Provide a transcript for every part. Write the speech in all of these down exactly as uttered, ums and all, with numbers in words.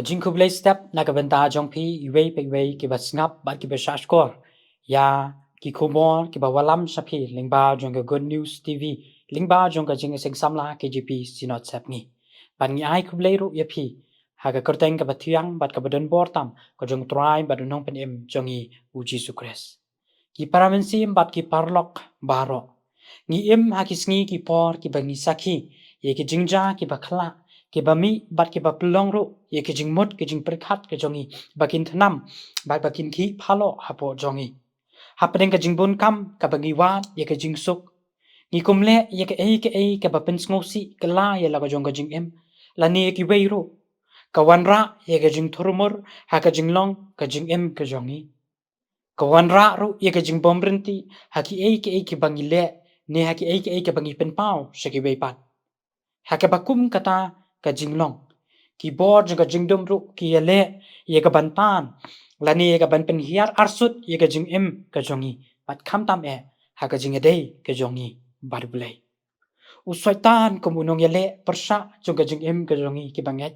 Jingkhublei step na ka bynta jong phi iwei pa iwei kiba sngap bad kiba shahshkor ïa ki khubor kiba wallam sha phi lyngba jong ka Good News T V, lyngba jong ka Jingïaseng Samla K J P Synod Sepngi. Bad ngi ai khublei ruh ïa phi ha ka kyrteng kaba thiang bad kaba donbor tam ka jong u Trai bad u Nongpynim jong ngi u Jisu Khrist. Ki para mynsiem bad ki paralok baroh, ngi im ha ki sngi ki por kiba ngi sakhi ïa ki jingjia kiba khlah, kiba mih bad kiba pynlong ruh ïa ki jingmut ki jingpyrkhat ka jong ngi ba kin thnam bad ba kin khih phaloh hapoh jong ngi. Hapdeng ka jingbun kam kaba ngi wad ïa ka jingsuk, ngi kum leh ïa kaei kaei kaba pynsngewsih kylla ïa la ka jong ka jingim, lane ïa kiwei ruh, ka wanrah ïa ka jingthurmur ha ka jinglong ka jingim ka jong ngi. Ka wanrah ruh ïa ka jingbymrynti ha kiei kiei kiba ngi leh, ne ha kiei kiei kiba ngi pynpaw sha kiwei pat. Ha kaba kum kata ka jinglong, ki bor jong ka jingdum ruh ki ïaleh ïa ka ban tan lane ïa ka ban pynhiar arsut ïa ka jingim ka jong ngi, bad khamtam eh ha ka jingïadei ka jong ngi bad U Blei. U Soitan kum u nongïaleh pyrshah jong ka jingim ka jong ngi kiba ngeit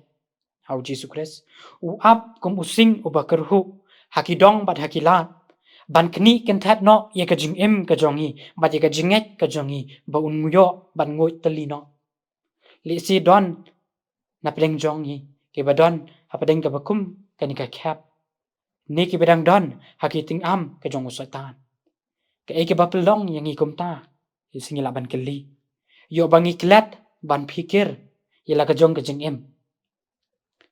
ha u Jisu Khrist, u ap kum u sing uba kyrhuh ha ki dong bad ha ki lad, ban knieh kynthet noh ïa ka jingim ka jong ngi bad ïa ka jingngeit ka jong ngi, ba un ïoh ban nguid tylli noh. Lehse don napdeng jong ngi kiba don hapdeng kaba kum kane ka khep, ne kiba dang don ha ki tyngam ka jong u Soitan. Kaei kaba pynlong ïa ngi kumta? Lehse ngi lah ban kylli. Ïoh ba ngi klet ban phikir ïa la ka jong ka jingim,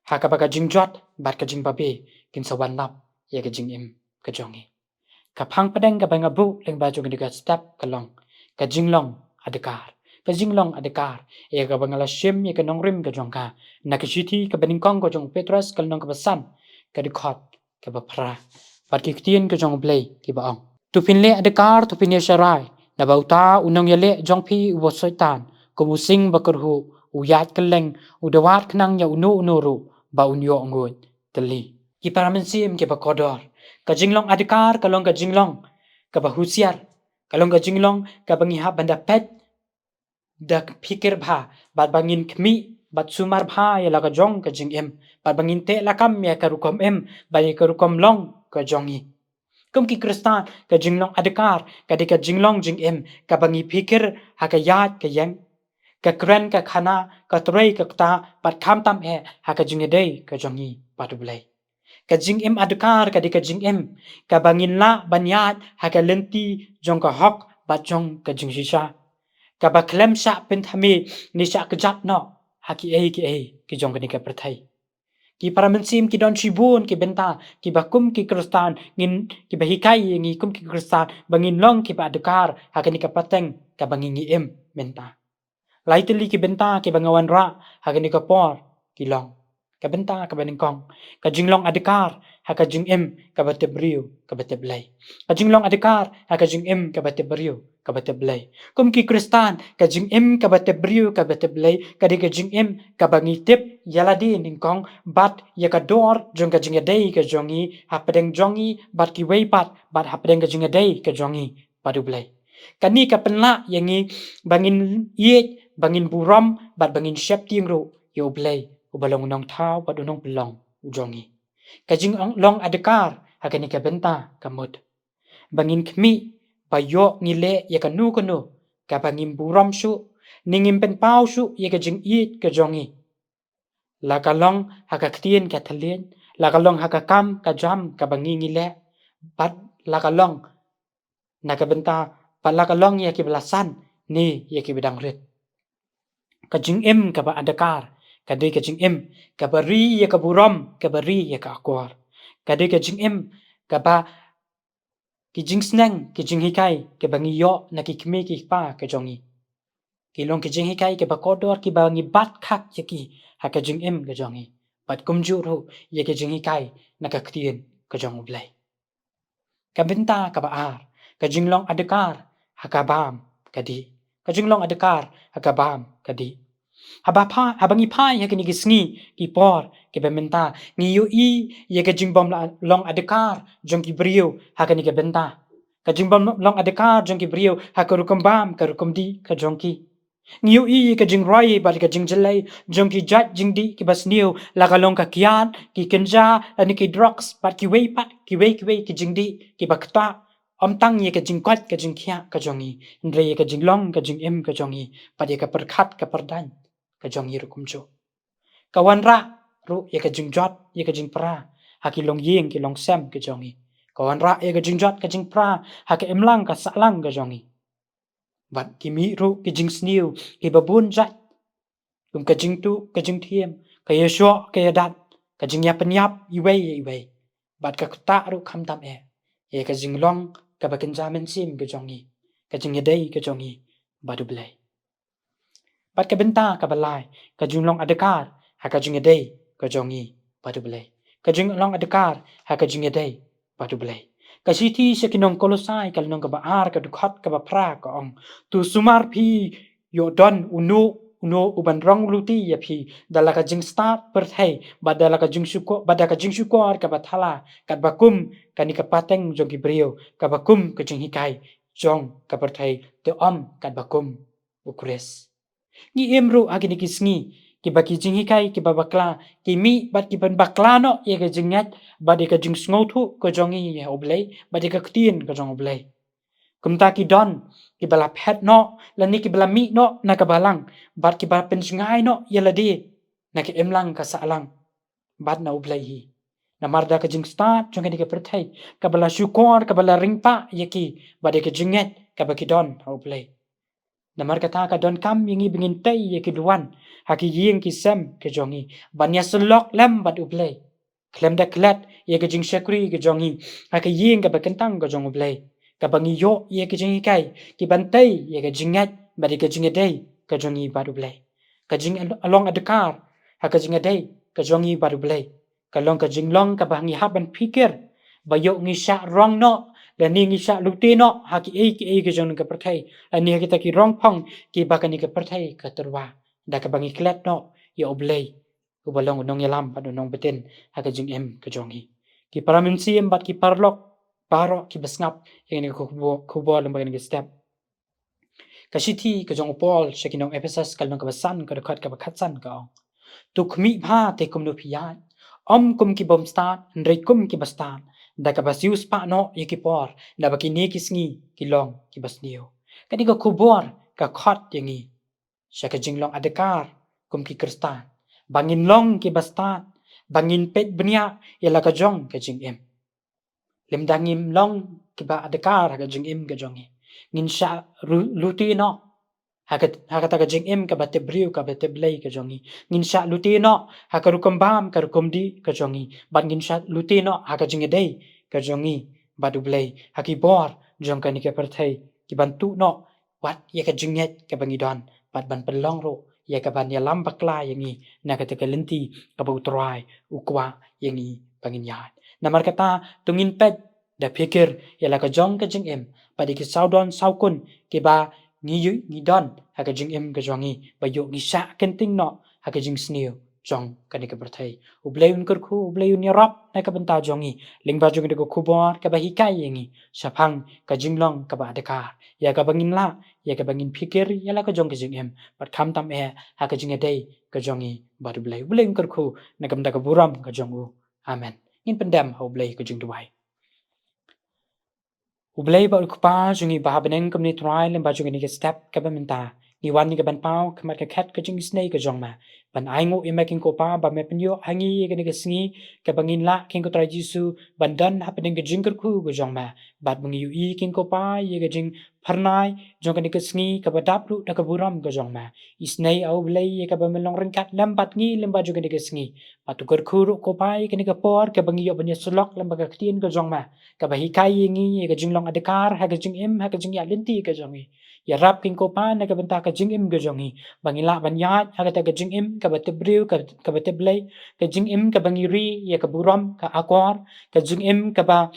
ha kaba ka jingjot bad ka jingbabe kin sa wanlap ïa ka jingim ka jong ngi. Ka phang pdeng kaba nga buh lyngba jong kane ka step ka long ka jinglong adkar. Ka jinglong adkar ïa kaba nga la shim ïa ka nongrim ka jong ka na ka shithi kaba nyngkong ka jong u Petros ka lynnong kaba san, ka dkhot kaba phra. Bad ki ktien ka jong U Blei kiba ong: To phin leh adkar, to phin ïasharai, naba uta u nongïaleh jong phi uba u Soitan, kum u sing ba kyrhuh, u ïaid kylleng, u da wad khnang ïa uno uno ruh ba un ïoh nguid tylli. Ki para mynsiem kiba kordor, ka jinglong adkar ka long ka jinglong kaba husiar, ka long ka jinglong kaba ngi hap ban da peit, da phikir bha, bad ba ngin khmih bad sumar bha ïa la ka jong ka jingim, bad ba ngin teh lakam ïa ka rukom im bad ïa ka rukom long ka jong ngi. Kum ki Khristan, ka jinglong adkar ka dei ka jinglong jingim kaba ngi phikir ha ka ïaid ka ïeng, ka kren ka khana, ka trei ka ktah, bad khamtam eh ha ka jingïadei ka jong ngi bad U Blei. Ka jingim adkar ka dei ka jingim kaba ngin lah ban ïaid ha ka lynti jong ka hok bad jong ka jingshisha, kaba khlem shah pynthame ne shah kjat noh ha kiei kiei ki jong kane ka pyrthei. Ki para mynsiem, ki don shibun ki bynta kiba kum ki Khristan ngin, kiba hikai ïa ngi kum ki Khristan ba ngin long kiba adkar ha kane ka pateng kaba ngi ngi im mynta. Lai tylli ki bynta kiba nga wanrah ha kane ka por ki long: ka bynta kaba nyngkong, ka jinglong adkar ha ka jingim kaba tip briew kaba tip Blei. Ka jinglong adkar ha ka jingim kaba tip briew kaba tip Blei. Kum ki Khristan, ka jingim kaba tip briew kaba tip Blei ka dei ka jingim kaba ngi tip ïa lade nyngkong bad ïa ka dor jong ka jingïadei ka jong ngi hapdeng jong ngi bad kiwei pat, bad hapdeng ka jingïadei ka jong ngi bad U Blei. Kane ka pynlah ïa ngi ba ngin ïeit, ba ngin burom, bad ba ngin sheptieng ruh ïa U Blei uba long u nongthaw bad u nongpynlong u jong ngi. Ka jinglong adkar ha kane ka bynta ka mut ba ngin khmih ba ïoh ngi leh ïa kano kano kaba ngim burom shuh ne ngim pynpaw shuh ïa ka jingïeit ka jong ngi, la ka long ha ka ktien ka thylliej, la ka long ha ka kam ka jam kaba ngi ngi leh, bad la ka long na ka bynta, bad la ka long ïa kiba la san ne ïa kiba dang rit. Ka jingim kaba adkar ka dei ka jingim kaba ri ïa ka burom, kaba ri ïa ka akor. Ka dei ka jingim kaba ki jingsneng, ki jinghikai kiba ngi ïoh na ki kmie ki kpa ka jong ngi, ki long ki jinghikai kiba kordor kiba ngi bat khak ïa ki ha ka jingim ka jong ngi, bad kumjuh ruh ïa ki jinghikai na ka ktien ka jong U Blei. Ka bynta kaba ar, ka jinglong adkar ha ka bam ka dih. Ka jinglong adkar ha ka bam ka dih. Haba pha, haba ngi phai ha kine ki sngi ki por kiba mynta, ngi ïohi ïa ka jingbym la, long adkar jong ki briew ha kane ka bynta. Ka jingbym long adkar jong ki briew ha ka rukom bam ka rukom dih ka jong ki. Ngi ïohi ïa ka jingroi bad ka jingjyllei jong ki jait jingdih kiba sniew, la ka long ka kiad, ki kynja, lane ki drugs, bad kiwei pat, kiwei kiwei ki jingdih kiba ktah, ym tang ïa ka jingkoit ka jingkhiah ka jong ngi, hynrei ïa ka jinglong ka jingim ka jong ngi, bad ïa ka pyrkhat ka pyrdaiñ ka jong ngi ruh kumjuh. Ka wanrah ruh ïa ka jingjot, ïa ka jingpra ha ki longïing ki longsem ka jong ngi. Ka wanrah ïa ka jingjot ka jingpra ha ka imlang ka sahlang ka jong ngi. Bad ki mih ruh ki jingsniew kiba bun jait, kum ka jingtuh ka jingthiem, ka ïashoh ka ïadat, ka jingïapynïap iwei ïa iwei. Bad ka ktah ruh khamtam eh ïa ka jinglong kaba kynja mynsiem ka jong ngi, ka jingïadei ka jong ngi bad U Blei. Bad ka bynta kaba lai, ka jinglong adkar ha ka jingïadei ka jong ngi bad U Blei. Ka jinglong adkar ha ka jingïadei bad U Blei. Ka shithi sha ki nong Kolosai ka lynnong kaba ar, ka dkhot kaba phra ka ong: To sumar phi ïoh don uno uno uban rong lute ïa phi da la ka jingstad pyrthei, bad da la ka jingshukor, bad da ka jingshukor kaba thala, katba kum kane ka pateng jong ki briew, kaba kum ka jinghikai jong ka pyrthei, te ym katba kum U Khrist. Ngi im ruh ha kine ki sngi kiba ki jinghikai kiba bakla ki mih bad ki pynbakla noh ïa ka jingngeit bad ïa ka jingsngewthuh ka jong ngi ïa U Blei bad ïa ka ktien ka jong U Blei. Kumta ki don kiba la phet noh lane kiba la mih noh na ka balang, bad kiba pynjngai noh ïa lade na ka imlang ka sahlang bad na U Blei hi. Namar da ka jingstad jong kane ka pyrthei kaba la shukor, kaba la ring pah ïa ki bad ïa ka jingngeit kaba ki don ha U Blei. Namar kata ka donkam ïa ngi ba ngin tei ïa ki duwan ha ki ïing ki sem ki jong ngi, ban ïasyllok lem bad U Blei, khlem da klet ïa ka jingshakri ka jong ngi ha ka ïing kaba kyntang ka jong U Blei, kaba ngi ïoh ïa ka jinghikai ki ban tei ïa ka jingngeit bad ïa ka jingïadei ka jong ngi bad U Blei. Ka jinglong adkar ha ka jingïadei ka jong ngi bad U Blei ka long ka jinglong kaba ngi hap ban phikir ba ïoh ngi shah rong noh lane ngi shah lute noh ha kiei kiei ka jong ka pyrthei, lane ha kita ki rongphong kiba kane ka pyrthei ka tyrwa, da kaba ngi klet noh ïa U Blei uba long u nongïalam bad u nongbtin ha ka jingim ka jong ngi. Ki para mynsiem bad ki paralok baroh kiba sngap ïa kane ka khubor, khubor lem bad kane ka step. Ka shithi ka jong u Paul sha ki nong Ephesus ka lynnong kaba san, ka dkhot kaba khatsan ka ong: To khmih bha te kumno phi ïaid, ym kum ki bym stad hynrei kum kiba stad, da kaba siew spah noh ïa ki por, naba kine ki sngi ki long kiba sniew. Kane ka khubor ka khot ïa ngi sha ka jinglong adkar kum ki Khristan ba ngin long kiba stad, ba ngin peit bniah ïa la ka jong ka jingim. Lymda ngim long kiba adkar ha ka jingim ka jong ngi, ngin shah ru-, lute noh ha ka, ha kata ka jingim kaba tip briew kaba tip Blei ka jong ngi. Ngin shah lute noh ha ka rukom bam ka rukom dih ka jong ngi, bad ngin shah lute noh ha ka jingïadei ka jong ngi bad U Blei, ha ki bor jong kane ka pyrthei ki ban tuh noh wat ïa ka jingngeit kaba ngi don, bad ban pynlong ruh ïa ka ban ïalam bakla ïa ngi na kata ka lynti kaba U Trai u kwah ïa ngi ba ngin ïaid. Namar kata to ngin peit da phikir ïa la ka jong ka jingim bad ïa ki sawdon sawkun kiba ngi ïoh ngi don ha ka jingim ka jong ngi, ba ïoh ngi shah kynting noh ha ka jingsniew jong kane ka pyrthei. U Blei un kyrkhu, U Blei un ïarap na ka bynta jong ngi lyngba jong kane ka khubor kaba hikai ïa ngi shaphang ka jinglong kaba adkar, ïa kaba ngin lah, ïa kaba ngin phikir ïa la ka jong ka jingim, bad khamtam eh ha ka jingïadei ka jong ngi bad U Blei. U Blei un kyrkhu na ka bynta ka burom ka jong u. Amen. Ngin pyndem ha U Blei ka jingduwai. U Blei bad U Kpa jong ngi ba ha bneng, kumne Trai, lyngba jong kane ka step kaba mynta ngi wan ïa ka ban paw khmat ka khet ka jingisynei ka jong me, ban ainguh ïa me King Kpa ba me pynïoh ha ngi ïa kane ka sngi kaba ngin lah King Trai Jisu ban don ha bneng ka jingkyrkhu ka jong me, bad ba ngi ïohi King Kpa ïa ka jingphyrnai jong kane ka sngi kaba dap ruh da ka burom ka jong me. Isynei ah U Blei ïa kaba me long ryngkat lem bad ngi lyngba jong kane ka sngi, bad to kyrkhu ruh Kpa ïa kane ka por kaba ngi ïoh ban ïasyllok lem bad ka ktien ka jong me kaba hikai ïa ngi ïa ka jinglong adkar ha ka jingim, ha ka jingïaid lynti ka jong ngi. Ïarap King Kpa na ka bynta ka jingim ka jong ngi, ba ngi lah ban ïaid ha kata ka jingim kaba tip briew, ka, kaba tip Blei, ka jingim kaba ngi ri ïa ka burom, ka akor, ka jingim kaba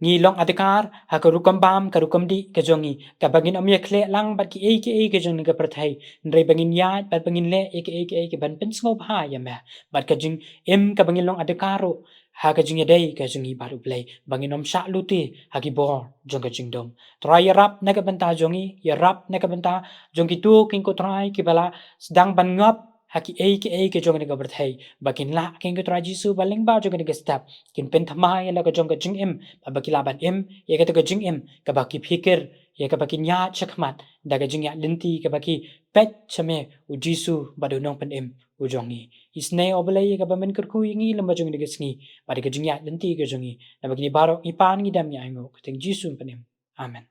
ngi long adkar ha ka rukom bam, ka rukom dih ka jong ngi, kaba ngin ym ïakhleh lang bad kiei kiei ka jong kane ka pyrthei, hynrei ba ngin ïaid bad ba ngin leh ïa kiei kiei kiban pynsngewbha ïa me, bad ka jingim kaba ngin long adkar ruh ha ka jingïadei ka jong ngi bad U Blei, ba ngin ym shah lute ha ki bor jong ka jingdum. Trai, ïarap na ka bynta jong ngi, ïarap na ka bynta jong kito ki, ko Trai, kiba la sdang ban ngop ha kiei kiei ka jong kane ka pyrthei, ba kin lah, ko Trai Jisu, ba lyngba jong kane ka step kin pynthymmai ïa la ka jong ka jingim, ba, ba ki lah ban im ïa kata ka jingim kaba ki phikir, ïa kaba kin ïaid shakhmat da ka jingïaid lynti kaba ki peit sha me, U Jisu bad U Nongpynim u jong ngi. Isynei, O Blei, ïa kaba men kyrkhu ïa ngi lem bad jong kane ka sngi, bad ka jingïaid lynti ka jong ngi. Naba kine baroh ngi pan, ngi dem, ngi ainguh ha ka kyrteng Jisu Nongpynim. Amen.